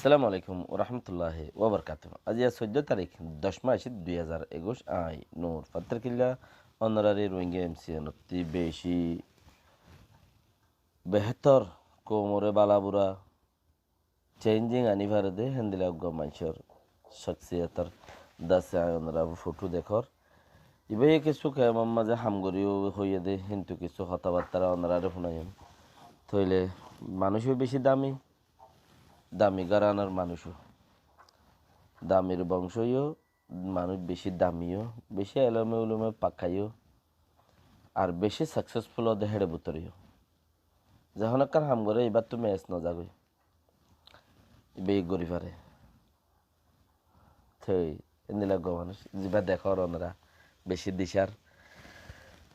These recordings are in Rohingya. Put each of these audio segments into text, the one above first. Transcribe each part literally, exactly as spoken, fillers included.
Assalamu alaikum warahmatulláhi wabarakátuhu. Aijja soiddó tarík, doc mac, dui házar ekuic, añí Nur Fattar Killa, onoráre Rohingya M C N ottú beci behétor, koumoré bála bura, changing aní fare dé, héndilla uggwá maincór cókciyotor dase añí onoráre fotó dekór. Ibáye kessú kemor mazé ham goríyó hoiyé dé, kintu kessú hotábattára onoráre fúnaiyum. Tóile manúic ó beci dami, dami ghoranor manúic ó, damir bongcó yó, manúic beci dami yó, beci elome ulome fakka yó, ar beci successful ó dé héçe bútore yó. Zehón ekkán ham goré, ibáttu mec no zagói. Ibáye gorí fare. Toi, endilla uggwá manúic, zibá dekór onorá, beci dicár.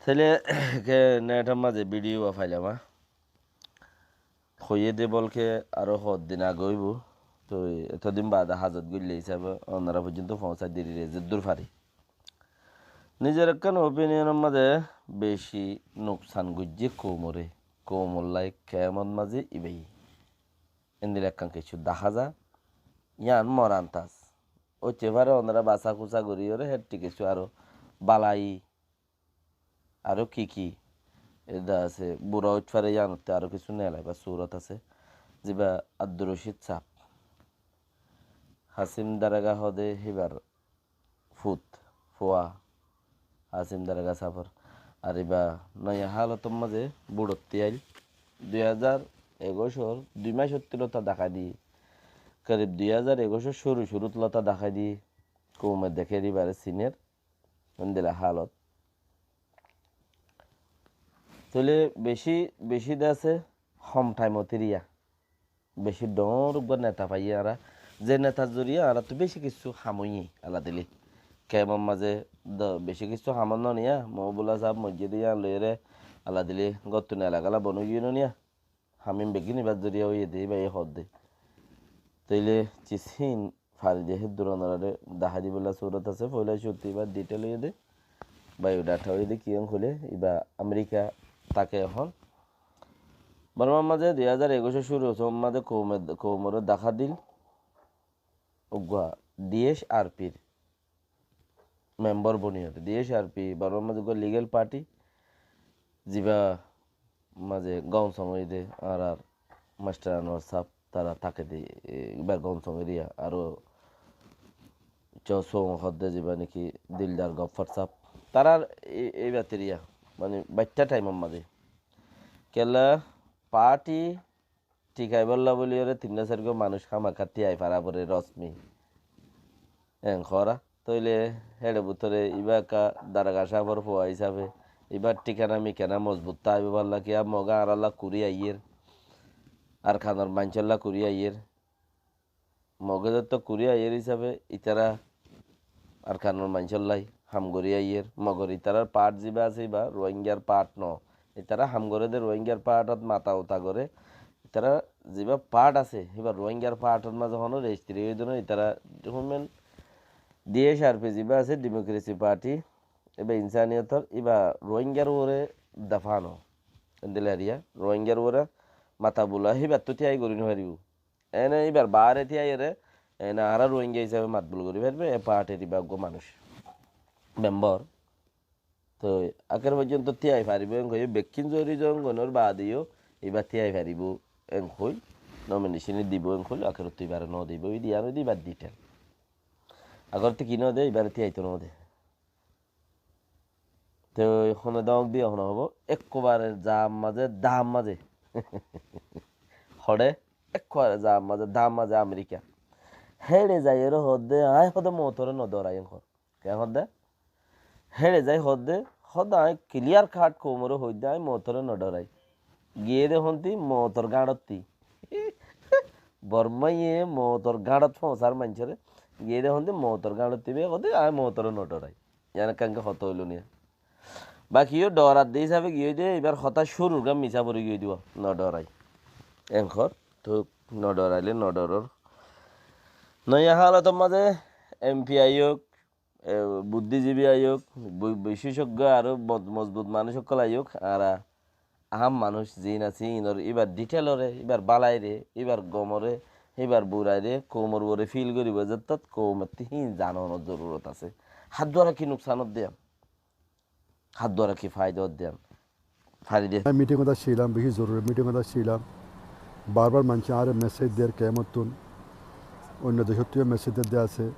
Tóile, ke netor mazé video ba failam, a. Hoiyé dé bólke aró hoddin age óibo. Toi, etodin baade házot goillé hísabe onorá foijjonto foóñsai diri re, zeddúr fari. Nizor ekkán opinionor mazé beci nuksan goijjé koumoré, koumolla kemor mazé ibáye. Endilla ekkán kessú dahá za, yián mor antas. Óite fare onorá basa kusa goríyoré héçe kessú aró bálai, aró ki ki eda asé, bura óit fare, yiánottú aró kessú nelaibar surot asé. Zibá Abdur Roshid sáb, Hasim Darga hoó dé híbar fut, fua, Hasim Darga sáfor. Ar ibá noiya hálotor mazé buçottí ail, dui házar ekuicor dui macottú lota dahái diyé, korib dui házar ekuicor cúru cúrut lota dahái diyé, koume dekér ibáre siner, endilla hálot. Tóile beci, beci dé asé, hom thaimot eriya. Beci dhoóñr uggwá neta faiyé añára, ze netar zoriya añáráttu beci kessú ham óiye Alla dile. Kemor mazé do beci kessú hamot no niya, Mohibullah sáb moijjé dé yián loiyóre Alla dile góttun elakala bon óiye no niya. Ham ín beggín ibár zoriya óiye dé, ibáye hoó dé. Tóile cis hín fari dé héddur onoráre dahái dibolla surot asé, foila cúruttu ibár detail óiye dé, biodata óiye dé, kiyólla hoilé ibá Amerika táke ehón. Bormar mazé dui házar ekuicor cúru somot mazé koume, koumoré dahá dil uggwá D H R P r member boniyóre. D H R P Bormar mazé uggwá legal party, zibá mazé gom song óiye dé añárar Mastor Anwar sáb, tará táke dé, e, ibár gom song eriya, aró Cho Song hoó dé zibá niki Dildar Goffar sáb. Tarár e, ibár eriya, mane, baiththá thaimor mazé. Kiyólla party thikaibólla bóliyoré tinnwá sairgwá manúic hámaká tíai fara foré rosmi. Eén hoóra. Tóile héçe bútore ibá ekká Darga sáfor fua hísabe, ibár thikana mikana mozbut táibo bálla, kiyá Mog añárálla kuri aiyér, Arkanor maincólla kuri aiyér. Mog e zeto kuri aiyér hísabe, ítara Arkanor maincólla ham gorí aiyér. Mogor ítarar part zibá asé, ibá Rohingyar part no. Ítara ham goré dé Rohingyar part ot mata uta goré. Ítara zibá part asé, híba Rohingyar part ot mazé honó rejistri óiye dé no. Ítara human D H R P zibá asé, Democracy Party, ibá insaniyotor, ibá Rohingyar uore dafa no. Endilla eriya, Rohingyar uore mata bula, híbattu tíai gorí no faribó. Ene ibár baáre tíaiyóre, ene añára Rohingya hísabe matbul gorí faribó, e party r ibá uggwá manúic, member. Toi akér foijjonto tíai faribó en hoiyé, bekkín zori zon goinor baade yó ibá tíai faribó en hoi, nomination dibo en hoi, akérottú ibáre no dibo, idi ar odi ibár detail. Akérottú ki no de, ibáre tíaito no de. Toi hone dóñk diya hone hobo, ekkubare zam mazé, dam mazé. Hoçé, ekkubare zam mazé, dam mazé Amerika. Héçe zaiyóre hoó de, añí hoó de mootore no dórai en hoó. Ke hoó de? Héçe zai hoó de, hoó de añí clear cut koumore hoó de añí mootore no dórai. Giyé de hontí mootor gañçottí. Bormaiye mootor gañçot foóñsar maincóre. Giyé de hontí mootor gañçottí be hoó de añí mootore no dórai. Yián ekkán ke hotá óilo niya. Baki yó dhorar de hísabe giyé de, ibár hotá cúrur gán misá fori giyé de, no dhorai. Enkor, to no dhoraile no dhoror. Noiya hálotor mazé M P aiyók, e, buddhijibi aiyók, bu-, biseshoggó aró mo-, mozbut manúic ókkol aiyók, añára ahám manúic ziín asé, iínor íbar dhithéiloré, íbar bálairé, íbar gomoré, híbar buraire koumor uore fil goribo, zettót koumottú hín zanonor zorurot asé. Hár duara ki nuksan ódde yián? Hár duara ki faida ódde yián? Fari de. Añí mitingot accílam, beci zoruri mitingot accílam. Barbar maincé añáre mesej der kemottún. Oinno decottú mesej der de asé.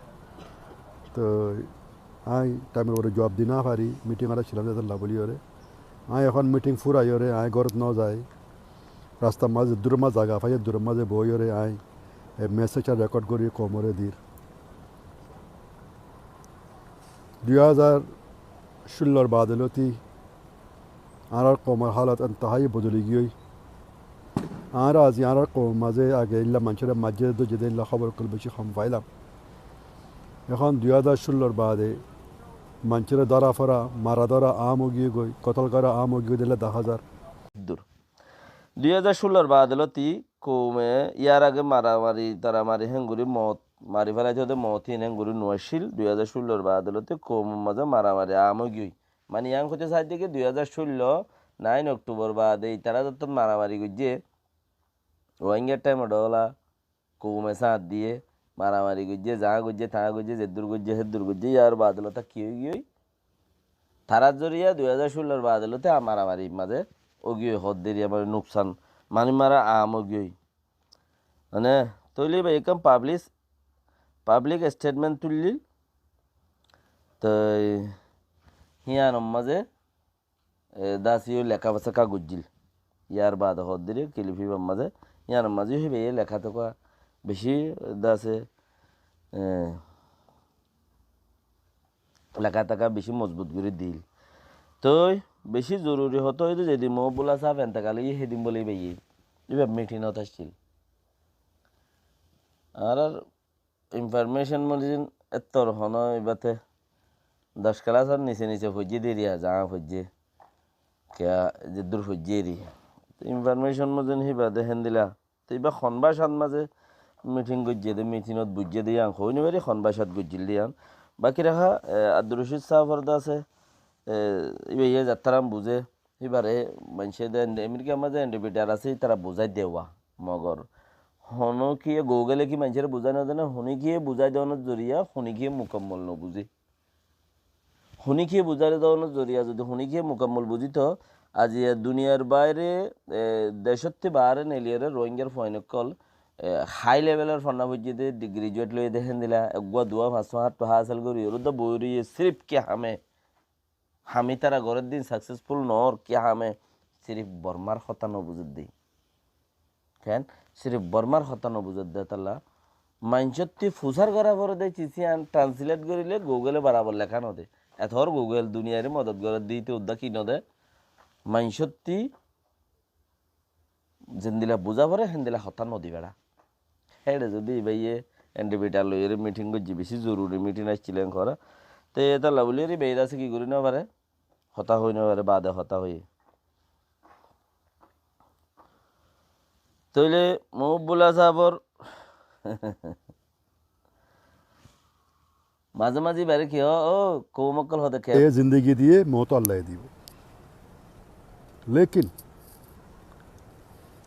Toi añí taimor uore juab di no fari, mitingot accílam de tolla buli ore. Añí ehón miting furaiyóre añí górot no zai. Rastar mazé duror mazé zaga fai, duror mazé boiyóre añí e mesej ar rekod gori koumore dir. Dui házar cúllor baade lóti añárar koumor halot entehai bodoli giyói. Añára azi añárar koumor mazé age illa maincóre maijjé dóijje de illa hóbor ókkol beci hom failam. Ehón dui házar cúllor baade maincóre dóra fora, mara dóra aám ói giyói, kotol gora aám ói giyói de illa dahá zar. Dur. Dui házar cúllor baade lóti koume yar age maramari taramari héngori moot mari felaito de moot hín héngori no accíl. Dui házar cúllor baade lóti koumor mazé maramari aám ói giyói. Mani yián hoito saidde ki dui házar cúllo nain Oktubor baade itará zettót maramari goijjé, Rohingyar thaimot dhola koume sáñt diyé, maramari goijjé, zaá goijjé, taá goijjé, zeddur goijjé, héddur goijjé, yar baade lóti ki ói giyói? Tarár zoriya dui házar cúllor baade lóti a maramari mazé ói giyói, hodderiya mani nuksan, mani mara aám ói giyói. Mane, tóile bái ekkán pablik, pablik estetment tuillíl, toi híyanor mazé e, dasi yó leká seka goijjíl. Yar baade hoddire kilip híbar mazé, yar mazé híba yó leká toká beci dase, e, leká toká beci mozbut gorí dil. Toi beci zoruri hotá óilde zedin Mohibullah sáb entekal óiye, hédin bóle híba yó, híba mitinot accíl. Añárar information mozin ettór hono ibáte doc kelasor nise nise foijjé de eriya, zaá foijjé, kiya zeddur foijjé eriya. Information mozin híba de héndila. Te ibá hon bácat mazé miting goijjé de, mitingot buijjé de yián hoi no fari, hon bácat goijjíl de yián. Baki raká, e, Abdur Rocid sáfor de asé, e, ibá iye zattara buzé, híbare maincé de endi-, Amerikar mazé interpreter asé, ítara buzái de uá. Mogor hono kiye Google e ki maincóre buzái no zane, honi kiye buzái donor zoriya, honi kiye mukammol no buzí. Honi kiye buzái donor zoriya, zodi honi kiye mukammol buzíto, aziya duniyar baire, e, decotti baare neliyore Rohingyar fuain okkol, e, high level or fonna foijjé de, degree graduate loiye de héndila, eggúa duwa fañs fañs hattú hásil gorí, oro da boi roiye, sirif ki hame, hami tara gorér din successful noór, ki hame, sirif Bormar hotá no buzér de. Ken? Sirif Bormar hotá no buzér de tolla. Maincótti fusár gora fore de ciz yián translate goríle Google e barabor leká no de. Etor Google duniyaire modot gorér de, ite uddá ki no de. Maincótti zendila buzá fore héndila hotá no di beça. Héçe zodi ibáye interpreter loiyore miting goijjé, beci zoruri miting accíl en hora. Te etolla buli eri ibáye asé ki gorí no fare, hotá hoi no fare, bade hotá hoi. Tóile Mohibullah sáfor mazé mazé ibáre ki ó, ó, koum okkol hode ke? E zindigi diye, mout Allaye dibo. Lekin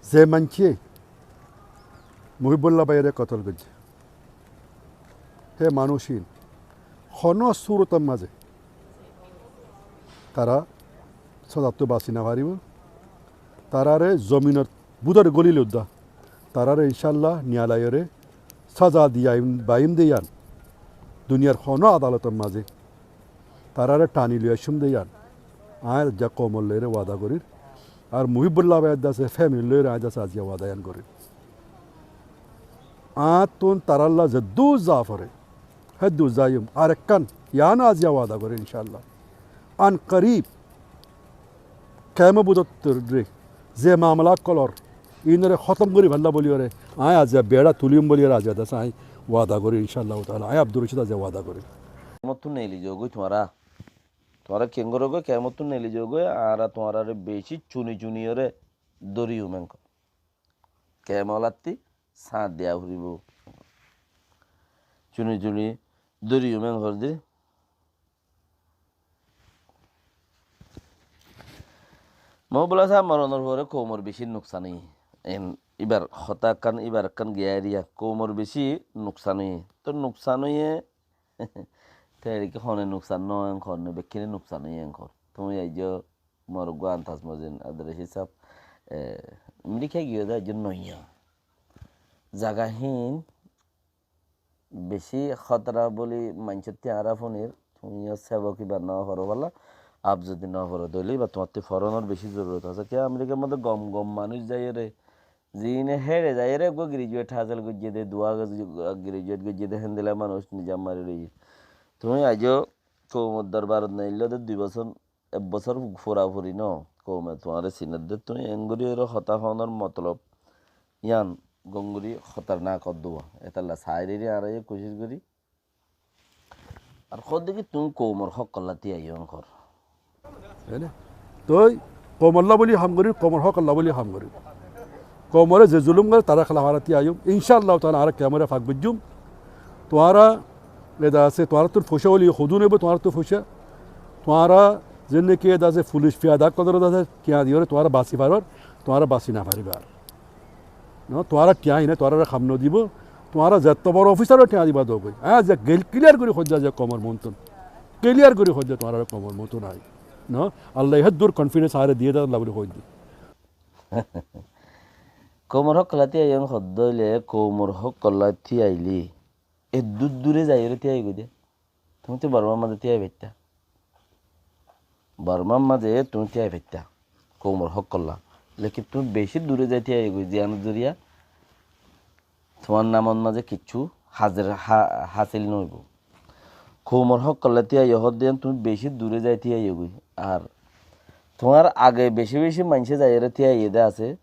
ze maincé Mohibullah báiyore kotol goijjé, hé manúic ín hono surotor mazé tará sazattú basi no faribo. Taráre zominor bútore golile uddá, taráre incállah niyalaiyore saza diyaim baiyum de yián, duniyar hono adalotor mazé taráre thani loi aiccúm de yián, añí aijja koumor loiyore wada gorír. Ar Mohibullah báiyor dase family loiyore añí dase aijja wada yián gorír. Añáttun tarálla zeddur za fore, héddur zaiyum. Ar ekkán yián aijja wada gorír, incállah. An karib kemor bútottu re ze mamala okkol ór, inore hótom gorí fella buli ore, añí aijja beça tuliyum buli ore aijja dase añí wada gorír, incállah taala. Añí Abdur Rocid aijja wada gorír. Kemottú neli zogói tuáñra. Tuáñra kengoró goi, kemottú neli zogói, añára tuáñrare beci cuni cuni ore dóriyum engori. Kemolatti sáñt diya foribo. Cuni cuni dóriyum engori de. Mohibullah sáb moronor fore koumor beci nuksan óiye. En íbar hotá ekkán, íbar ekkán giyá eriya, koumor bicí nuksan óiye. Tóu nuksan óiye, te eçé ki hone nuksan no óiye enkor, ne bekkúne nuksan óiye enkor. Tuñí aijjó mor uggwá Antaz Mozin Abdur Racid sáb, e, Amerika giyó de aijjó noiya. Zaga hín bicí hótara bóli maincótti añára fúnir, tuñí yó sebo kiba no foró bála, af zodi no foró dóile íba tuáñtti forónor bicí zorurot asé. Kiyá Amerikar modé gom gom manúic zaiyóre, ziíne héçe zaiyóre eggúa graduate hásil goijjé dé, duwá graduate goijjé dé, héndilla manúic nizam mari roiyé. Tuñí aijjó koumor dorbarot neilló dé dui bosór, ek bosór furafuri no, koume tuáñre sinedde, tuñí engorí ero hotá hoónor motolob yían gom gorí hotarnak ódduwa. Étalla saáireri añára yó kucíc gorí. Ar hoódde ki tuñí koumor hókolla tíaiyó enkor. Ene? Toi koumolla bóli ham gorí, koumor hókolla bóli ham gorí. Koumore ze zulum gore, tarar hélaf añára tíaiyum. Incállah taala añára kemore fak goijjum. Tuáñra eda asé, tuáñrattún foicá óile hodún óibo, tuáñrattún foicá. Tuáñra zenneki eda asé, fulic fiyada ókkol dóre eda asé, thiañ diyóre tuáñra basi faror, tuáñra basi no faribá ar. No, tuáñra thiañ hine tuáñrare ham no dibo. Tuáñra zetto boro ofisarore thiañ diba dogói. Añí ze gel-, clear gorí hoijjá ze koumor muntún. Clear gorí hoijjá tuáñrare koumor muntún añí. No, Allah hé dur confidence añáre diyé de Allah bóli hoijjá. Koumor hókolla tíaiyó hoddé óile, koumor hókolla tíailé, eddúr dure zaiyóre tíai goi dé. Tuñí to Bormar mazé tíai faittá. Bormar mazé tuñí tíai faittá. Koumor hókolla. Lekin tuñí bicí dure zai tíai goi, ziyánor zoriya tuáñr namor mazé kiccú házir ha-, hásil no óibo. Koumor hókolla tíaiyó hoddé yían tuñí bicí dure zai tíaiyó goi. Ar tuáñr age bicí bicí maincé zaiyóre tíaiyé dé asé,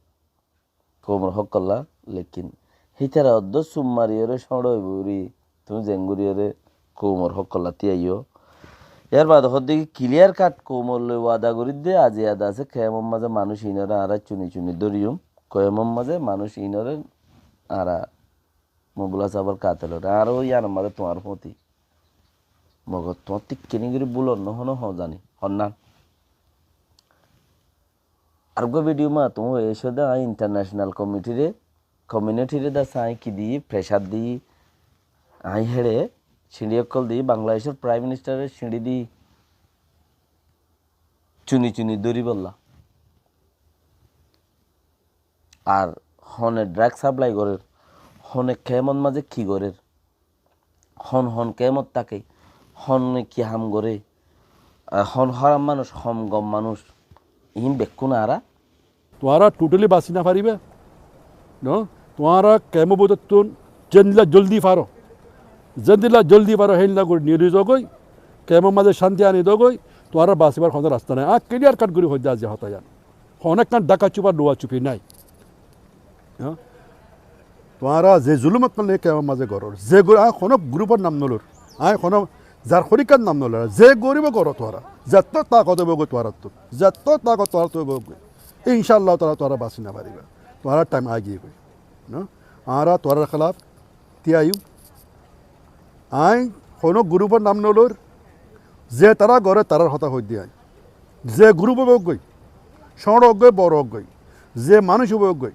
koumor hókolla, lekin hítara oddó sum mariyóre cóñço óibo gorí, tuñí zengoriyóre koumor hókolla tíaiyó. Yar baade hoddé ki clear cut koumor loi wada gorídde, aijja eda asé, kemor mazé manúic inoré añára cuni cuni dóriyum, kemor mazé manúic inoré añára Mobula sábor kateloré, añára ó yíanor mazé tuáñr fúti. Mogor tuáñr tikkini gorí búlor no hono ho zani, honnán. Ar uggwá video ma tuñí hoiyé sóde añí international committee re, community re dase añí ki di, pressure di, añí héçe, siñçi ókkol di, Bangladecor Prime Minister re siñçi di, cuni cuni dóribolla. Ar hone drug supply gorér, hone kemor mazé ki gorér, hon hon kemot táke, hone ki ham goré, ah, hon hóraf manúic, hon gom manúic, iín bekkún añára. Tuáñra totally basi no faribá. No? Tuáñra kemor bútottún zendilla zoldi faro, zendilla zoldi faro, héndilla gorí niri zogói, kemor mazé cánti ani dogói, tuáñra basibar hono rasta nai. Añí clear cut gorí hoiddé aijja hotá yían. Hono ekkán dhaka cupa, luwa cupi nai. Há? Tuáñra ze zulum ekkán loi kemor mazé goror, ze gor-, añí hono gurupor nam nolor, añí hono zar horikar nam nolor, ze goribo goro tuáñra, zetto takot óibo goi tuáñrattú, zetto takot tuáñrattú óibo goi, incállah taala tuáñra basi no faribá, tuáñrar time aigiyé goi. No? Añára tuáñrar hélaf tíaiyum. Añí hono gurupor nam nolor, ze tará gore tarar hotá hoiddé añí. Ze gurup ók goi, cóñço ók goi, boro ók goi, ze manúic ók goi,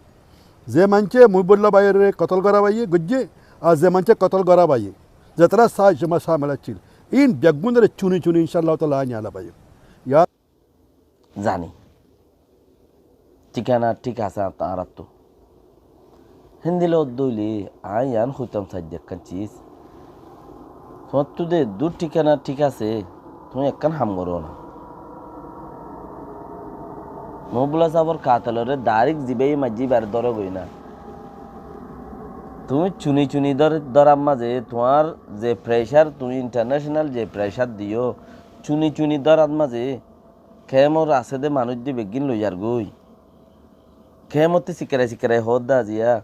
ze maincé Muhibullah báiyoré kotol gorá báiye goijjé, ar ze maincé kotol gorá báiye, ze tará sa-, sa-, samela accíl, iín beggúnoré cuni cuni incállah taala añí ala báiye. Yá- Zani. Thíkana thík asé añárattú. Héndilla ódde óile añí yián hoitám saidde ekkán cis. Tuáñttú de eddúr thíkana thík asé, tuñí ekkán ham goró na. Muhibullah sábor kateloré direct zibáye maijjé ibáre dóro goi na. Tuñí cuni cuni dór-, dórar mazé tuáñr ze pressure, tuñí international ze pressure diyó, cuni cuni dórar mazé kemor asé dé manúic dé beggín loizar goi. Kemottú sikarai sikarai hoódde aijja,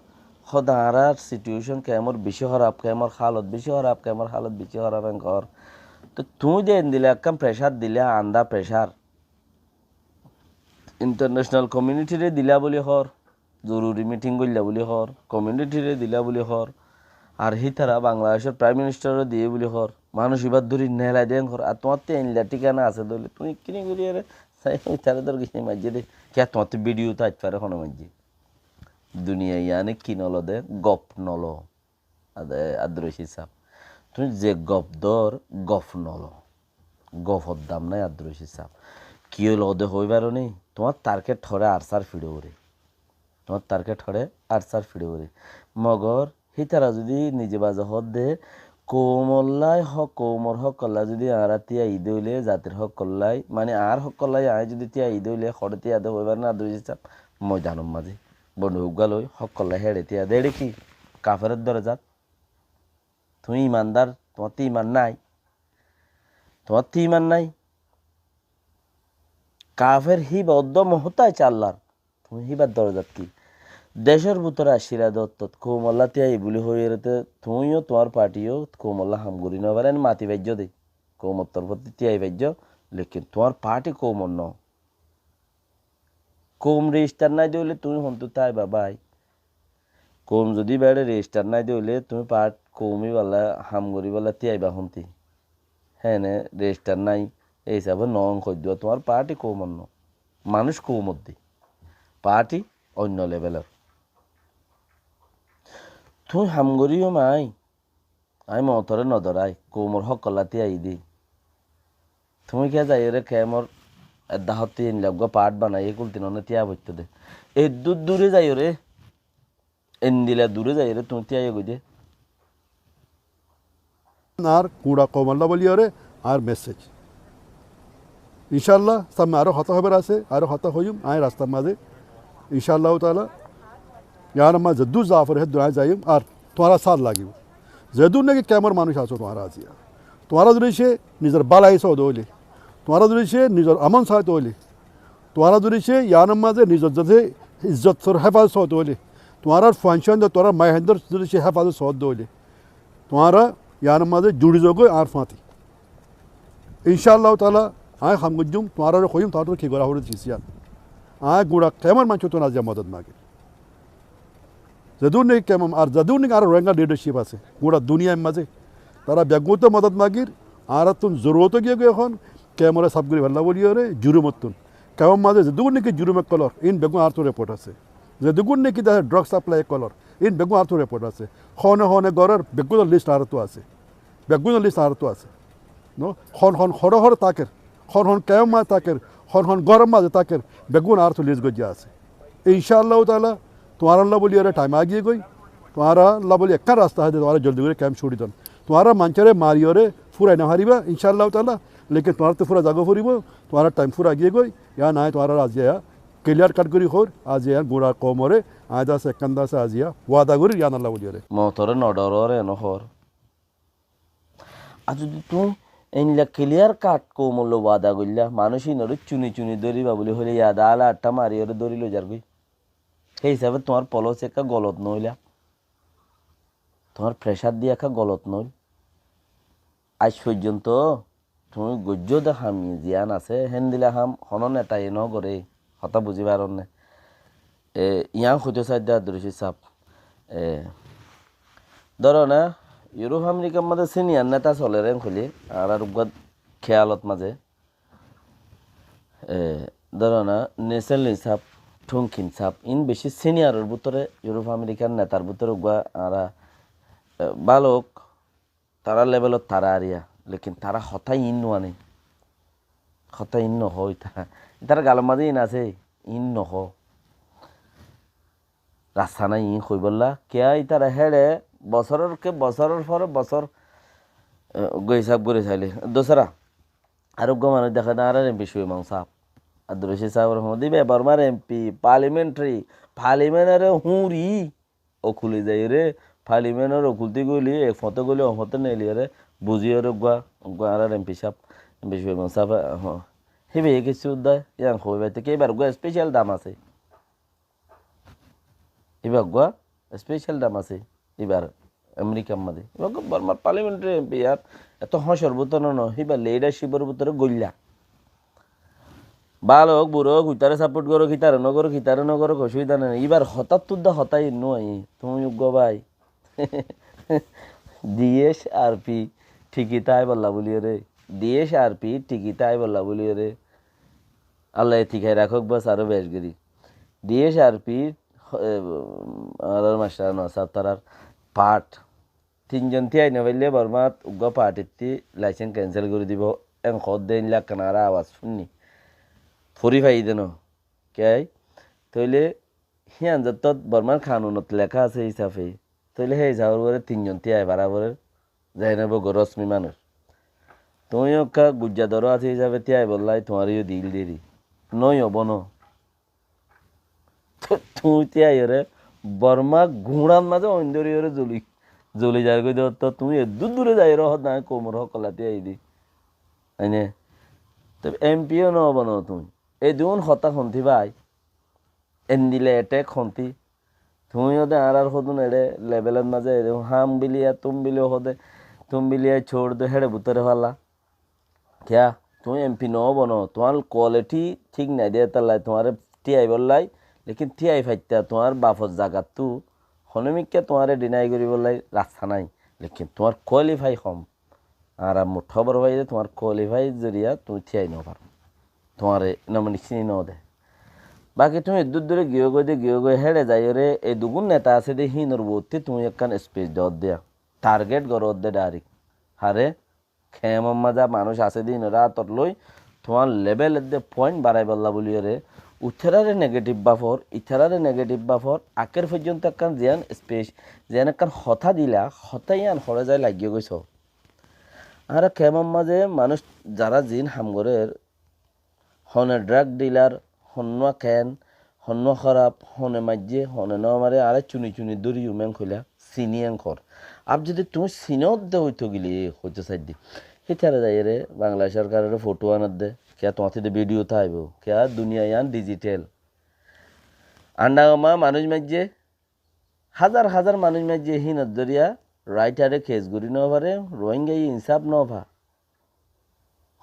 hoódde añárar situation kemor bicí hóraf, kemor hálot bicí hóraf, kemor hálot bicí hóraf enkor. Toi tuñí de endilla ekkán pressure dila, under pressure, international community re dila buli hoór, zoruri meeting goilla buli hoór, community re dila buli hoór, ar hítara Bangladecor Prime Minister re diye buli hoór, manúic ibár dóri nelai de enkor, ar tuáñttú endilla thíkana asé dóile, tuñí kini gorí ere, sai, tare dór gisi maijjé de, kiyá tuáñttú video tó aij fare hono maijjé. Duniyai yiáne ki nolode? Gof nolo. Ad-, Abdur Rocid sáb, tuñí ze gof dor, gof nolo. Gofor dam nái, Abdur Rocid sáb. Ki óilde hoói faro né? Tuáñr target hoçé? Arsár fiçóre. Tuáñr target hoçé? Arsár fiçóre. Mogor hítara zudi nize baze hoódde, koumollá, hók, koumor hókollá zudi añára tíaiyí dé óile, zatir hókollá, mani añár hókollá aññí zudi tíaiyí dé óile, hoçé tíaiyí dé hoói faro né, Abdur Rocid sáb? Moidanor mazé. Bonduk uggúa loi hókollá héçe tíaiyí dé. Eçé ki? Kaferor dorozat. Tuñí imandar, tuáñttú iman nái. Tuáñttú iman nái. Kafer híba uddúa mohótac Allar. Tuñí híbar dorozat ki? Decór bútore accíla de ottót koumollá tíaiyí buli hoiyóre te tuñí yó, tuáñr parti yó koumollá ham gorí nofaré, mati faijjó de. Koumor torfóttu tíaiyí faijjó, lekin tuáñr parti koumor no. Koum rejistar nái de óile tuñí hontú táiba bái? Koum zudi íba eçé rejistar nái de óile tuñí part koum íballa ham goríballa tíaiba hontú? Héne rejistar nái, ei hísafe noó hoiddúa, tuáñr parti koumor no. Manúic koumor de, parti oinno levelor. Tuñí ham goríyo mai. Aññí mootore nodorái, koumor hókollá tíaiyí dé. Tuñí kiyá zaiyóre kemor edda hottí endilla eggúa part banaiyé kúlti none tíaiba foittó de. Eddúr dure zaiyóre, endilla dure zaiyóre tuñí tíaiyo goi de. Añár guñça koumollá bóliyóre añár message. Incálla, sámme aró hotá hoibar asé, aró hotá hoiyum, aññí rastar mazé. Incálla taala, yián mazé zeddúr za fore, héddúr aññí zaiyum, ar tuáñra sát lagibó. Zeddúr naki kemor manúic asó tuáñra aziya. Tuáñra zodi cé nizor bálai sóde óile, tuáñra zodi cé nizor amon sáite óile, tuáñra zodi cé yián mazé nizor zase izzotor héfazot sóde óile, tuáñrar fuain cúaindor, tuáñrar maiyaindor zodi cé héfazot sóde óile, tuáñra yián mazé juri zogói añár fúañti. Incálla taala, aññí ham goijjum, tuáñrare hoiyum, tuáñrattú ki gorá foré de cíz yián. Aññí guñça kemor maincóttun aziya modot magir. Zeddúr naki kemor, ar zeddúr naki añár Rohingya leadership asé, guñça duniyair mazé, tará beggúnottú modot magir, añárattun zorurot ói giyé goi ehón, kemoré saf gorí fela bóliyóre, jurumottún. Kemor mazé zeddúr naki jurum ókkol ór, iín beggún añártu report asé. Zeddúr naki dehé drug supply ókkol ór, iín beggún añártu report asé. Hone hone gorér, beggúnor list añártu asé. Beggúnor list añártu asé. No? Hon hon hóre hóre táker, hon hon kemor mazé táker, hon hon góror mazé táker, beggún añártu list goijjá asé. Incálla taala, tuáñralla bóliyóre thaim aigiyé goi, tuáñralla bóli ekkán rasta asé de, tuáñra zoldi gorí kem cúri don. Tuáñra maincóre mariyóre fúrai nofaribá, incálla taala, lekin tuáñrattú fúrai zagói foribó, tuáñrar thaim fúrai giyé goi, yián aññí tuáñrare aziya kiliyar kat gorí hoóir, aziya yián guñça koumoré, aññí de asé ekkán de asé aziya wada gorír yiánolla bóliyóre. Mootore nodoror eno hoór. Ar zodi tuñí endilla kiliyar kat koumolla wada goillá, manúic iínoré cuni cuni dóriba buli hoilé, yada ala atta mariyóre dóri loi zargói. Hé hísafe tuáñr polisi ekká golot noóila, tuáñr pressure diya ekká golot noóil. Aij foijjonto tuñí goijjó de ham ziyán asé, héndilla ham honó netaye nogoré. Hotá buzí faronné? E, yián hoitó saidde Abdur Rocid sáb. E, dóro na, Yurop Amerikar mazé siniyar neta soler en hoilé, añárar uggúa kéyalot mazé, e, dóro na, Neselin sáb, Thunkin sáb, iín bicí siniyaror bútore, Yurop Amerikar netar bútore uggúa añára, e, bála ók, tarár levelot tará ariya, lekin tará hotá iín nuaní. Hotá iín nohó, ítara, ítarar galor mazé iín asé, iín nohó. Rasta nái iín hoibólla, kiyá ítara héçe bosóror ke bosóror fore bosór, e, uggúa hísab gorí sailé. Dusára, ar uggúa manúic deká de añárar em pi Suiman sáb, Abdur Rocid sáb, Rahmatullahi, íba Bormar em pi, parliamentary, parliamentoré húri, okule zaiyóre, parliamentor okul ttu goli, ek foñte goli, o foñte neeliyóre, buziyóre uggúa, uggúa añárar em pi sáb, em pi Suiman sáb, ho. Híba e kessú udda, yián hoói faitté ki, íbar uggúa special dam asé. Íbar uggúa special dam asé, íbar Amerikar mazé. Íbar uggúa Bormar parliamentor em pi ar, eto hóñcor bútore no, híbar leadershipor bútore goilla. Bála ók, bura ók, ítare support goró, ítare no goró, ítare no goró, osubida nái. Íbar hotáttu de hotá iín no aiyé. Tuñí uggúa bái D H R P thíki táibolla bóliyóre. D H R P thíki táibolla bóliyóre. Allaye thíkai rakók bas aró bec gorí. D H R P e, añárar mastor no sáb tarár part. Tin zon tíai no faillé Bormat uggúa partittí laisens kensel gorí dibou. En hoódde en lakkán añára abas fúnni. Fori faiyí de no. Kiyá? Tóile hían zottót Bormar kanunot leká asé hísafe, tóile hé hísafor uore tin zon tíai baraborer zai no bóu rosmi manúic. Tuñí ekká gujja doro asé hísafe tíai bollái tuáñre yó diíl deri. Noói obó no. Tó-, tuñí tíai ore Borma guñçar mazé oindóri ore zuli, zuli zargói de, tó tuñí eddúr dure zai ore hoódde añí koumor hókolla tíai di. Aine. Tó em pi ó no obó no tuñí. Edún hotá hontí bái. Endila attack hontí. Tuñí óde añárar hodún eçé levelor mazé eçé ham biliya, tum biliya hóde, tum biliya cór de héçe bútore fala. Kiyá? Tuñí em pi no óbo no, tuáñr quality thík nai de étalla, tuáñre tíai bollái, lekin tíai faitta tuáñr bafor zagattú honomikká tuáñre deny gorí bollái rasta nai, lekin tuáñr qualify hom. Añára muthá boro faiyé de tuáñr qualify zoriya tuñí tíai no faro. Tuáñre nomination no de. Baki tuñí eddúr dure giyó goi de giyó goi héçe zaiyóre e dugún neta asé de hínor uottí tuñí ekkán speech doódde. Target goródde direct. Hare? Kemor mazé manúic asé de hínore átot loi tuáñr level edde point barai bolla buliyóre itaráre negative bafor, itaráre negative bafor, akér foijjonto ekkán ziyán speech, ziyán ekkán hotá dila, hotá yían hore zai laiggé goi só. Añára kemor mazé manúic zará ziín ham gorér, hone drug dealer, honnúa ken, honnúa hóraf, hone maijjé, hone no mare, añára cuni cuni dóri yum en hoilá, sini en hor. Ar zodi tuñí sinódde óito gile, hoito saidde. Hítara zaiyóre Bangla sorkarore foto anodde, kiyá tuáñttí de video táibo, kiyá duniya yían digital. Andagoma manúic maijjé, házar házar manúic maijjé hínor zoriya raitare kes gorí no fare, Rohingyaye insáf no fa.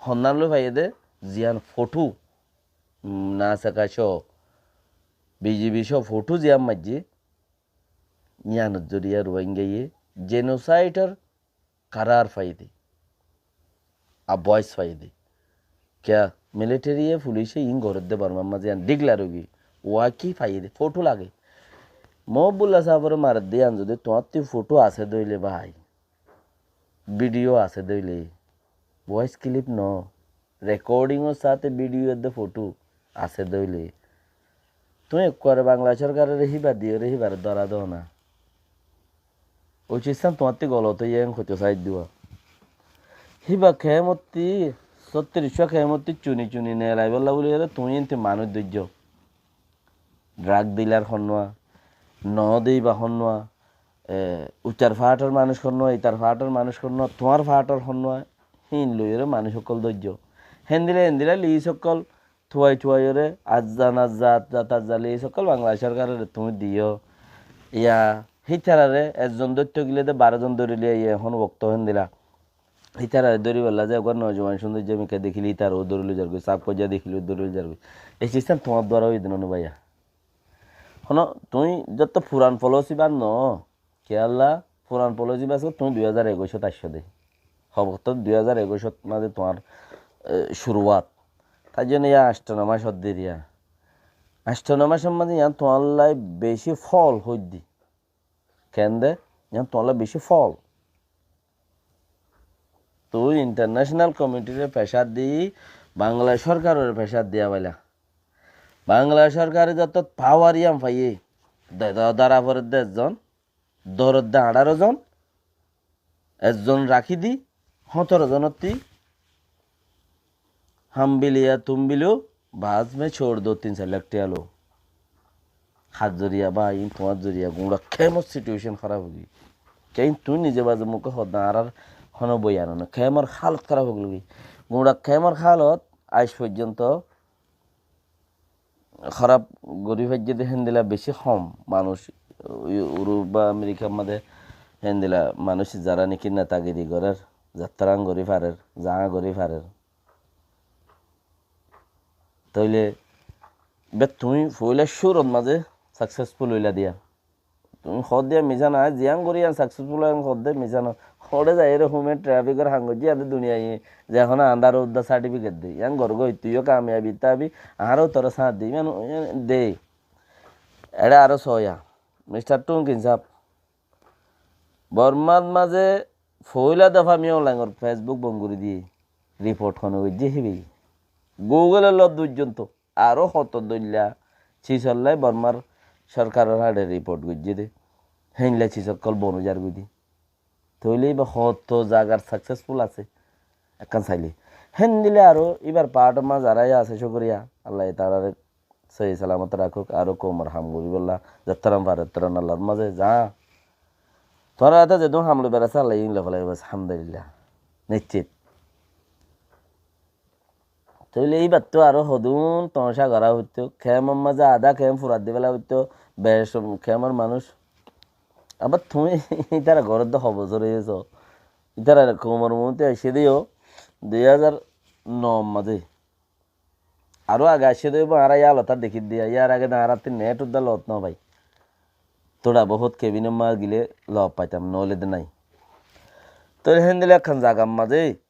Honnán loi faiyé de, ziyán foto, mm, Nasaka só, B G B só foto ziyán maijjé, yíanor zoriya Rohingyaye genocideor karar faiyé de, a bois faiyé de. Kiyá militariye, fulice iín gorédde Bormar mazé yían declare óigiye. Wá ki faiyé de? Foto lage. Mohibullah sábore maredde yían zodi tuáñttí foto asé de óile bái, video asé de óile, voice clip no, recordingor sáte video edde foto asé de óile, tuñí ekkuare Bangla sorkarore híba diyóre híbare dóra dóna. Ucit san tuáñttí golot óiye en hoito saidduwa. Híba kemottí, sóttiricwá kemottí cuni cuni nelaibolla buliyóre tuñí enti manúic dóijjo. Drug dealer honnúa, no de íba honnúa, e, utar faátor manúic honnúa, itar faátor manúic honnúa, tuáñr faátor honnúa, híin loiyóre manúic ókkol dóijjo. Héndila héndila lis ókkol tuai tuaiyóre, azzan azza, azzat azza lis ókkol Bangla sorkarore tuñí diyó. Yá, hítarare ezzon dóitto gile de baró zon dóri loi aiyé, ehón wokto héndila. Hítara dóri bolla ze eggwá nojuwan cúndor ze mikká dekíle hítara ó dóri loi zargói, saf goijja dekíle ó dóri loi zargói. Ei sistem tuáñr duara óiye de no báiya. Hono tuñí zotto furan policy ban no, kiyólla furan policy ban tuñí dui házar ekuicot aiccó de. Hobottor dui házar ekuicot mazé tuáñr, e, curuwat. Tar zonno yá ancto no mac ódde eriya. Ancto no macor mazé yián tuáñlla beci fol óidde. Kende? Yián tuáñlla beci fol. Tui international community re pressure di, Bangla sorkarore pressure diya baila. Bangla sorkare zottót power yián faiye, de, de, dóra foredde ezzon, dóredde añçáro zon, ezzon rakí di, hóñtoro zonottí ham biliya tum biliyo, bas me cór do tin sair lak tiya lo. Hár zoriya ba, iín tuáñr zoriya, guñça kemor situation háraf ói giyói. Keén tuñí nize baze muke hoddá añárar hono boyan no. Kemor hálot háraf ói giyói. Guñça kemor hálot aij foijjonto háraf gorí faijje de héndilla beci hom manúic, Uru-, Urup ba Amerikar mazé héndilla manúic zará niki netagiri gorér, zattarán gorí farer, zaá gorí farer. Tóile be tuñí foila cúrot mazé successful óila diya. Tuñí hoódde yián misá no, aññí ziyán gorí yián successful óiyum hoódde misá no. Hoçé zaiyóre human traffic or ham goijjí, yián de duniyai ze hono andár uddá certificate de. Yián gorgói, tuiyó kamiyabi tábi, añára ó toré sáñt di, yián, yián de. Eçé aró sóiya, mistar Tungkin sáb, Bormár mazé foóila dofa Min Aung Hlaingor Facebook bon gorí diyé, riport hone goijjé híba. Google-or lói foijjonto aró hoto dóilla sis olla Bormár sorkaror hañçe riport goijjé dé, héinla sis ókkol bon ói zargói dé. Tóile íba hoto zagar successful asé, ekkán sailé. Héndilla aró íbar part or mazé zará asé, cúkuriya, Allaye tarare sóhi salamot rakók, aró koumor ham goríbolla zettóran fare ettóran Allar mazé za. Tuáñrar áte zedún ham loi berasé, Allaye ín loi félaibo, alhamdulillah, niccit. Tóile íbattú aró hodún tomacá gorá foittó, kemor mazé adá kem furai di féla foittó, bec kemor manúic. Abar tuñí ítara goródde ho bosór óiye só? Ítara koumor muúntu aiccé dé yó dui házar no mazé. Aró age aiccé dé yó, añára yá lotá dekí diya, yár age dé añárattú net uddá lot no fai. Tóra bohút kebinor mazé gilé lot faitam, noóile dé nái. Tóile héndilla ekkán zagar mazé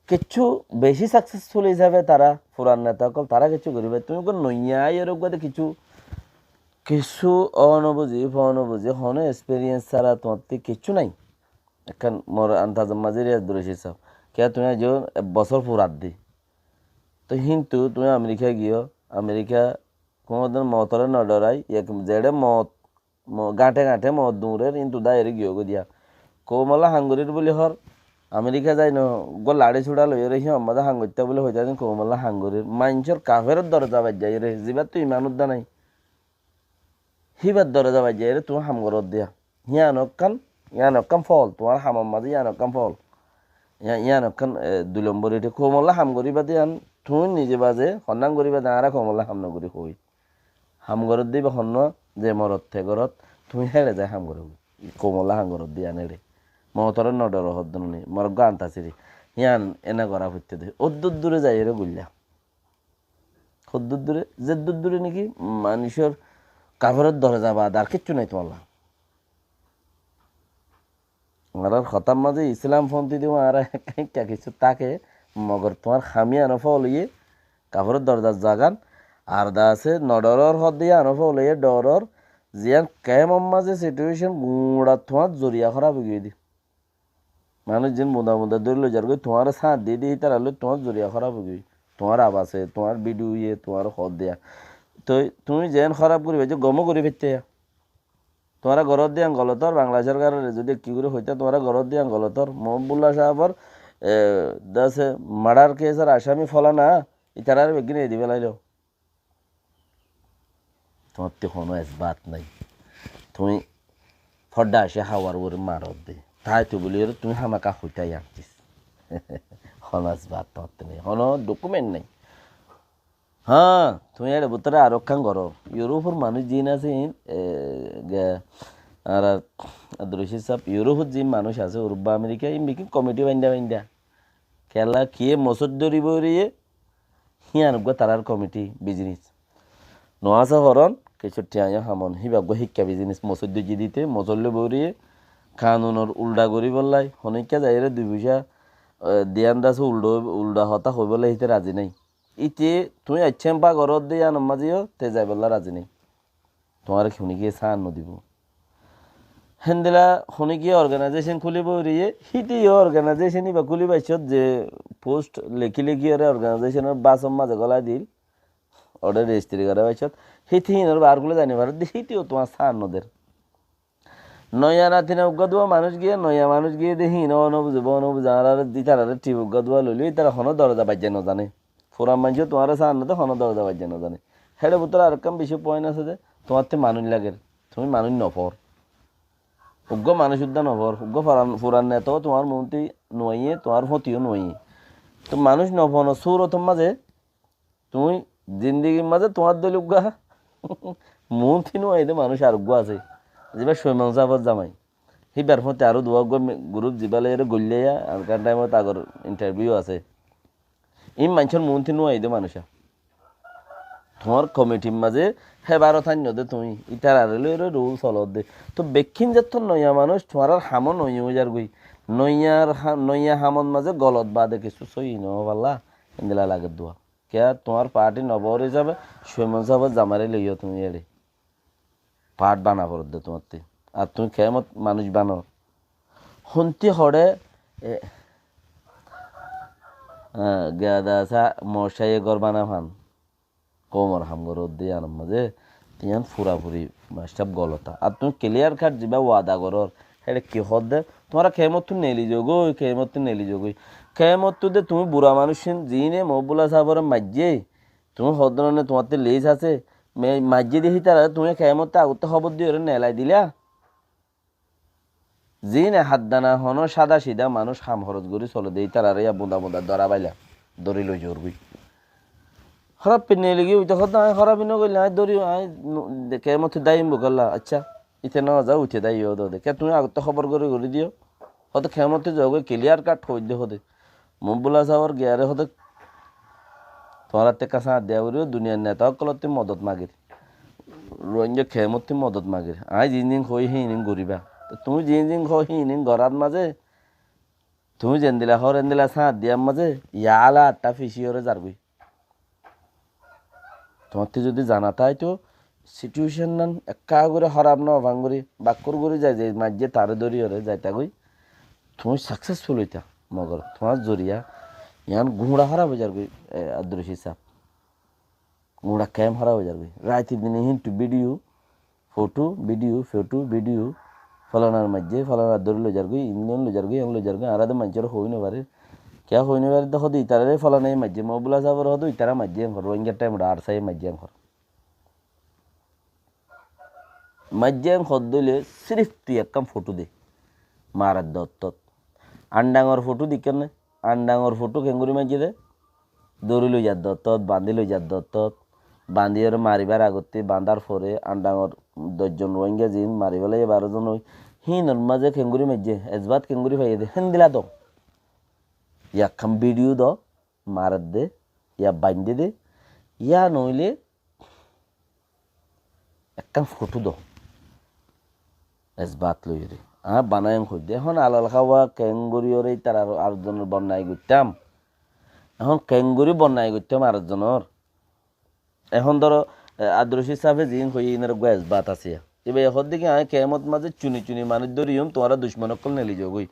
kiccú beci successful hísabe tará, furan neta ókkol, tará kiccú gorí fare. Tuñí uggúa noiya aiyóre uggúa de kiccú, kiccú ó no buzí, fó no buzí, honó experience sára tuáñttú kiccú nái. Ekkán mor antazor mazé eri Abdur Rocid sáb. Kiyá tuñí aijjó ek bosór furadde. Toi híntu tuñí Amerika giyó, Amerika kunódin motoré no dhorai, ek zeçé mot mo-, gañṭe gañṭe moot duñrer, íntu dháiyeré giyógoi diya. Koumolla ham gorír buli hoór, Amerika zai no, uggúa laçí suçá loiyóre híyan mazé ham goittá buli hoitá din koumolla ham gorír. Maincór kaferór doroza baijjaiyóre, zibáttu iman uddá nái, híbar doroza baijjaiyóre tuñí ham goróddiya. Híyan ekkán, híyan ekkán fool, tuáñr hamor mazé híyan ekkán fool. Híyan, híyan ekkán, e, dui lombor ite koumolla ham goríba de híyan, tuñí nize baze honnán goríba de, añára koumolla ham nogorí hoói. Ham goródde íba honnúa ze morot te gorot, tuñí héçe zai ham goró. Koumolla ham goródde yían éçe. Motoré no dhoro hoddúne, mor eggúa anta siri. Yían ene gorá foittó de. Óddúr dure zaiyóre guillá. Hoddúr dure, zeddúr dure niki manúcor kaforor doroza baade ar kiccú nai tuáñlla. Añárar hotár mazé Islam fonti de añára ekka ekka kissú táke, mogor tuáñr ham yíano fóloiye, kaforor dorozar zagan, ar de asé, no dhoror hoddé yíano fóloiye, dhoror, ziyán kemor mazé situation guñça tuáñr zoriya hóraf ói giyé de. Manúic zin bunda bunda dóri loi zargói, tuáñre sáñt di di, ítarar loi tuáñr zoriya hóraf ói giyé. Tuáñr abase, tuáñr bidiyoye, tuáñr hoddé. Toi tuñí zeén hóraf gorí faijjó, gomó gorí faitté ya. Tuáñra goródde yían golotor, Bangla sorkarore zodi ki gorí hoitá, tuáñra goródde yían golotor, Mohibullah sábor, e, dase murder kesor asami folana, ítarare beggín edi felailo. Tuáñttú honó esbat nai. Tuñí fodda asé hawar uore marodde. Tái tu buli ore tuñí hámaka hoitá yían cis. Honó esbat tuáñttú nai, honó dokument nai. Há, tuñí ére bútore aró ekkán goró. Iurópor manúic ziín asé iín, e, ge, añárar Abdur Rocid sáb, Iurópot ziín manúic asé, Urubba, Amerika, iín beggín komiti bainda bainda. Kiyólla, kiyé mosóiddo dóri boiriyé, híyan uggúa tarár komiti bizinis. Noasé horon, kessú thiañ yó hamon, híba uggúa híkka bizinis, mosóiddo zidite, mosóiddo boiriyé, kanunor uldha goríbollái, honikka zaiyóre dui foicá, e, diyan dase uldha, uldha hotá hoibollái híte razi nái. Íte tuñí aiccá em ba goródde yíanor mazé yó te zaibollá razi nái. Tuáñre honikiyé sáñt nodibó. Héndilla honikiyé organization kúli boiriyé, híte yó organization íba kúli baiccót ze post lekí lekí ore organizationor basor mazé gólai dil, ore rejistri gorá baiccót, híte hínor bar kúli zani faredde, híte yó tuáñr sáñt noder. Noiya natina uggúa duwa manúic giyé, noiya manúic giyé de híin ó no buzé, bó no buzé, añáráre ítarare thíp uggúa duwa loilé, ítara honó doroza baijja no zane. Furan maincé tuáñre sáñt node honó doroza baijja no zane. Héçe bútore arekkán beci point asé de, tuáñtte manúic lager, tuñí manúic no for. Uggúa manúic uddá no for, uggúa furan, furan neta ó tuáñr muúntu nuaiyé, tuáñr fóti ó nuaiyé. Toi manúic no fono súrotor mazé Tuñí zindigir mazé tuáñr dóilla uggúa muúntu nuaiyé dé manúic ar uggúa asé. Zibá Suiman sáfor zamai. Híbar fúañti aró duwá uggúa mi-, gurúp zibá loiyóre goillá yá, añárkán thaimot agor intarviu asé. Iín maincór muúntu nuaiyé dé manúic. Tuáñr komitir mazé hé baro táinno dé tuñí, ítarare loiyóre rul solor dé. Toi bekkín zettó noiya manúic, tuáñrar hamó noiya ói zargói. Noiyar ha-, noiya hamot mazé golot baade kissú sóiyi no ói falla, héndilla lager duwá. Kiyá tuáñr party no bor hísabe Suiman sáfor zamaire loiyó tuñí éçe. Fath bana foredde tuáñtte. Ar tuñí kemot manúic banor. Hontí hoçé, e, e, geda sa mocáye gór bana fan. Koumor ham goródde iánor mazé, te ián furafuri mastab golot. Ar tuñí clear cut zibá wada gorór, héçe ki hoódde, tuáñra kemottú neli zogói, kemottú neli zogói. Kemottú de tuñí bura manúic ín, ziíne Mohibullah sábore maijjé, tuñí hoódde né tuáñtte lis asé, me-, maijjé de hítarare tuñí kemottú agottú hóbor diyóre nelai dila. Ziíne haddana honó sáda sidá manúic ham horos gorí sole de, ítarare yá bunda bunda dóra baila, dóri loi zor goi. Hóraf pinne legi uite hoódde, añí hórafi no goille, añí dóri, añí nu-, de, kemottú daiyum bukalla. Accá, ite no za, uite daiyo do de. Ke tuñí agottú hóbor gorí gorí diyo. Hoódde kemottú zogói clear cut hoóidde hoódde. Mohibullah sábor giyaré hoódde, tuáñrattú ekká sáñt diya foribó, duniyar neta ókkolóttu modot magir. Ruáingga kemottú modot magir. Aññí ziín ziín hoói híin híin goríba. Toi tuñí ziín ziín hoó híin híin gorát mazé, tuñí zendila hoór endila sáñt diyar mazé, yala atta fisiyóre zargói. Tuáñttú zodi zana táito, situation nan ekká gorí hóraf no fán gorí, bakkur gorí zai zai maijjé taré dóriyóre zaitagói, tuñí successful óita, mogor tuáñr zoriya yián guñça hóraf ói zargói, e, Abdur Rocid sáb. Guñça kem hóraf ói zargói. Raite dine híntu video, foto, video, foto, video, folanar maijjé, folanar dóri loi zargói, iín loi zargói, iín loi zargói, añára de maincóre hoói no farir. Kiyá hoói no farir de hoódde itarare folanaye maijjé, Mohibullah sábore hoódde itara maijjé en hoór, Rohingya time ot ARSA ye maijjé en hoór. Maijjé en hoódde óile sirif tui ekkán foto de. Maredde ottót. Andangor foto deikké né? Andangor foto keéngorí maijjé dé? Dóri loi zadde ottót, bañdí loi zadde ottót. Bañdíyore maribár agottí, bañdár fore, Andangor doc zon Rohingya ziín mari félaiye, baró zon ói. Híinor mazé keéngorí maijjé? Esbat keéngorí faiyé dé? Héndila do. Yá ekkán video do. Maredde, yá baindé dé, yá noóile ekkán foto do. Esbat loiyóre. Aññí banaiyum hoiddé. Ehón alal hawa keéngoríyore ítar ar, ar zonor bonnai goittám. Ehón keéngorí bonnai goittám ar zonor. Ehón dóro, e, Abdur Rocid sábe ziín hoiyé, iín or eggúa esbat asé. Íbaye hoódde ki, aññí kemot mazé cuni cuni manúic dóriyum, tuáñra ducmon ókkol neli zogói.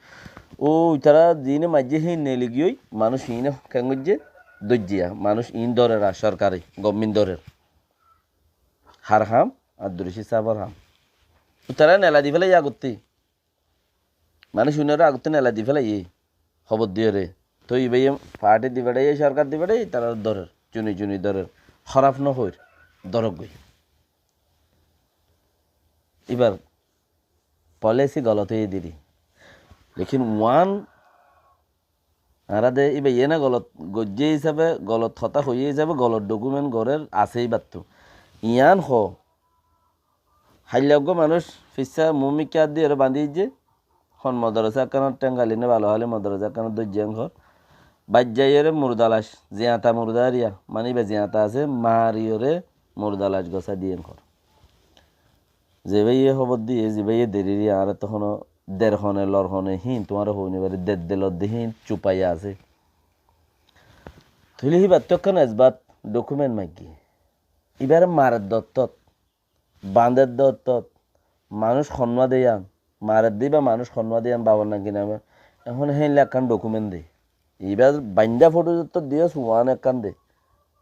Ó, ítara ziíne maijjé híin neli giyói, manúic iíne keéngoijjé, dóijjiya, manúic iín dórer, ar sorkari, government dórer. Har ham, Abdur Rocid sábor ham. Ítara nela di félaiye agottí. Manúic unoré agottí nela di félaiye, hóbor diyóre. Toi íbaye fathi di feçaiye, sorkar di feçaiye, tará dórer, cuni cuni dórer. Hóraf no hoóir, dóroggoi. Íbar policy golot óiye deri. Lekin uán añára de íba iyéne golot goijjé hísabe, golot hotá hoiyé hísabe, golot document gorér asé íbattú. Yián hoó, háilla eggúa manúic fissá muúmikká diyóre bañdí aijjé, hon modorosa ekkánot théng gaili né, bála háli modorosa ekkánot dóijje en hoór. Baijjaiyóre murdalac, ziañta murda eriya, mani íba ziañta asé, mariyóre murdalac gosá diyé en hoór. Zibáye hóbor diyé, zibáye deríri, añára toóu honó der hone, lor hone, híin tuáñra hoói no fari, der de lor de híin cupaiya asé. Tóile híbattú ekkán esbat document maiggé. Íbare maredde ottót, bañdedde ottót, manúic honnúa de yían, maredde íba manúic honnúa de yían, bafor naki name. Ehón héinla ekkán document de. Íba baindá foto zottót diyós uán ekkán de.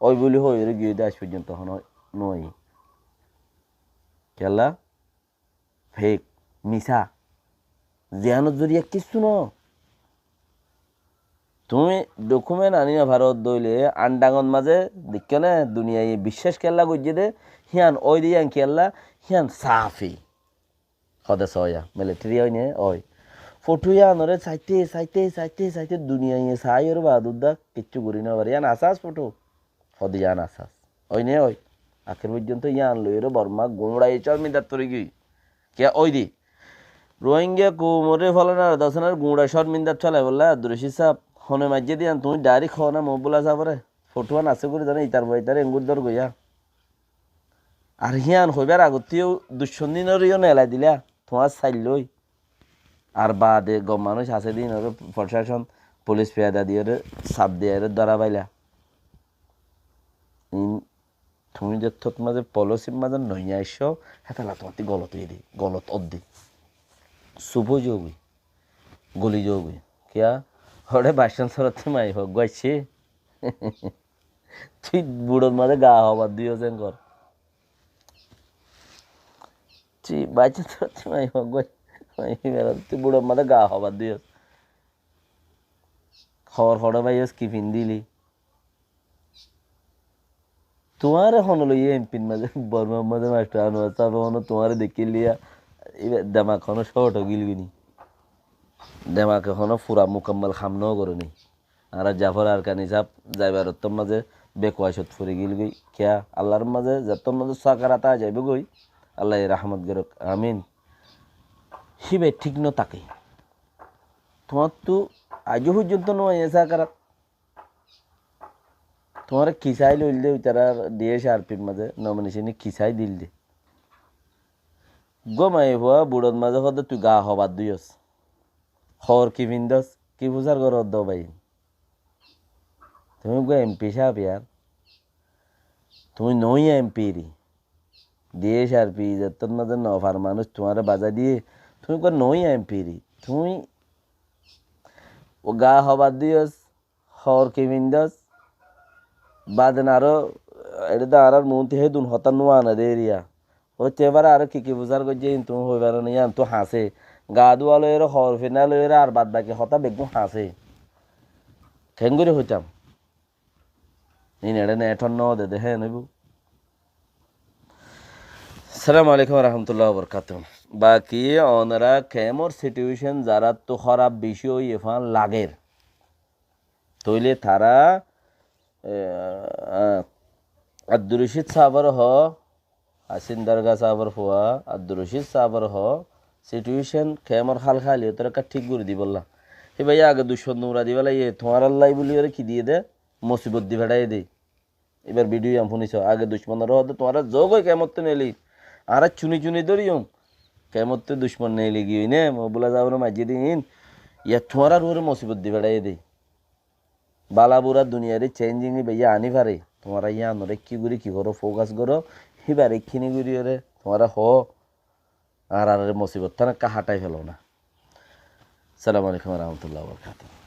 Ói buli hoiyóre giyói de aij foijjonto honó no óiye. Kiyólla? Fake, misá. Ziyánor zoriya kissú no. Tuñí document aní no faró dóile, Andangot mazé deikkó né, duniyaiye biccác kiyólla goijjé dé, hían ói dé yían kiyólla, hían safi. Hode soóya, militari ói né, ói. Foto yíanoré saite, saite, saite, saite, duniyaiye saáiyoré baade uddá kiccú gorí no faré. Yían asás foto. Hode yían asás. Ói né ói. Akér foijjonto yían loiyóre Borma guñçaiye córmindat fori giyói. Kiyá ói dé? Rohingya koumoré folanar dosanar guñça córmindat félai bolla Abdur Rocid sáb hone maijjé dé yían tuñí dairek hoó na Mohibullah sábore? Foto yían asé gorí zane itar boi itar engur dór goiyá. Ar hían hoibár agottí yó duccon dínoré yó nelai dila, tuáñr saillói. Ar baade gom manúic asé dé inoré procacon, pulis fiyada diyóre saf diyairé dóra faila. Iín Tuñí zettót mazé polisir mazé noói aiccó, hétolla tuáñttú golot óiye dé, golot ódde. Súp ói zogói, goli zogói. Kiyá? Hoçé Baicánsoróttu maiyafua uggúa aiccé. Tui buçor mazé gaa hobar diyós engor. Tui Baicánsoróttu maiyafua uggúa, tui buçor mazé gaa hobar diyós. Hobor hoçé faiyós, ki findíli? Tuáñre hone loiyé empir mazé, Bormar mazé mastor Anuar sábe hone tuáñre dekíliya, iba demak hone cót ói gilgói ni. Demake hone fura mukammal ham no goré ni. Añára Jafor Arkani sáb zaibar ottór mazé bekuwacot fori gilgói. Kiyá? Allar mazé zettór mazé sakarat ai zaibói, Allaye rahmot gorok. Amin. Híba thík no táke. Tuáñttú aijjó foijjonto no aiyé sakarat. Tuáñre kisái loilde, itarar D H R P mazé nomination e kisái dilde. Uggúa maiyafua buçor mazé hoódde tui gaa hobar diyós. Hor ki findós, ki fusár gorós dó bái. Tuñí uggúa M P sáb yar. Tuñí noóiya M P ri. D H R P zettót mazé nofar manúic tuáñre bazai diyé. Tuñí uggúa noóiya M P ri. Tuñí gaa hobar diyós. Hor ki findós? Baade aró, eçé de añárar muúntu hédun hotá no ane de eriya. Óite ebare aró ki ki fusár goijjé, iín tuñí hoi faro né, yíantu hañsé. Gaa dúwa loiyóre, hor fina loiyóre, ar baad baki hotá beggún hañsé. Keéngorí hoitám? Iín eçé ne, eçé no de de, hé, noibó. Assalamu alaikum wa rahmatullahi wa barakatuhu. Baki onora kemor situation zaráttu hóraf beci óiye fán lager. Tóile tará, e, a, Abdur Rocid sábor hoó, Hasin Darga sábor fua, Abdur Rocid sábor hoó, situation kemor hál háliyotor ekká thík gorí dibolla. Híbaye age ducmon dumra dibolla, iye tuáñrallái buliyóre ki diyé de, mosibot di feçáiye de. Ibar bidiyo yián fúniso, age ducmonoré hoódde tuáñra zogói kemottú neeli, añára cuni cuni dóriyum, kemottú ducmon neeli giyói né, Mobula sábore maijjé de iín, yá tuáñrar uore mosibot di feçáiye de. Bála bura duniyaire changing ibá yá aní fare, tuáñra yíanoré ki gorí ki goró, focus goró, híbare kini goríyore tuáñra hoó, añárare mosibot tán ekká hátai felo na. Assalamu alaikum wa rahmatullahi wa barakatuhu.